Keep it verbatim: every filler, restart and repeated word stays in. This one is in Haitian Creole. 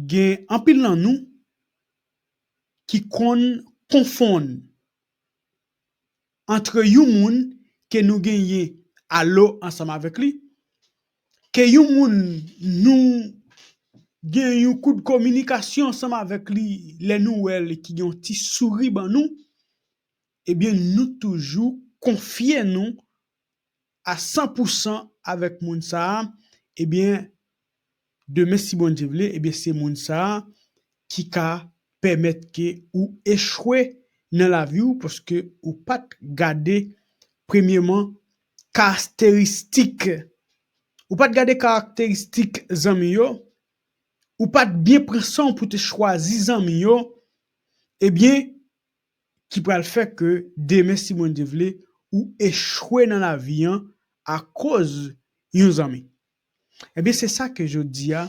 gen anpil nan nou ki konn konfonn antre yon moun ke nou genyen alo ansanm avèk li, ke yon moun nou gen yon kout kominikasyon ansanm avèk li lè nou wè l ki gen yon ti souri ban nou, ebyen, nou toujou konfye nou a san pou san avèk moun sa a, ebyen, demen, si Bondye vle, ebyen, se moun sa a ki ka pèmèt ke ou echwe nan lavi w, paske ou pa t gade, premyeman, karakteristik. Ou pa t gade karakteristik zanmi yo, ou pa t byen pran san w pou te chwazi zanmi yo, ebyen, ki pral fè ke demen, si Bondye vle, ou echwe nan lavi an akoz yon zanmi. Ebyen, se sa ke jodi a,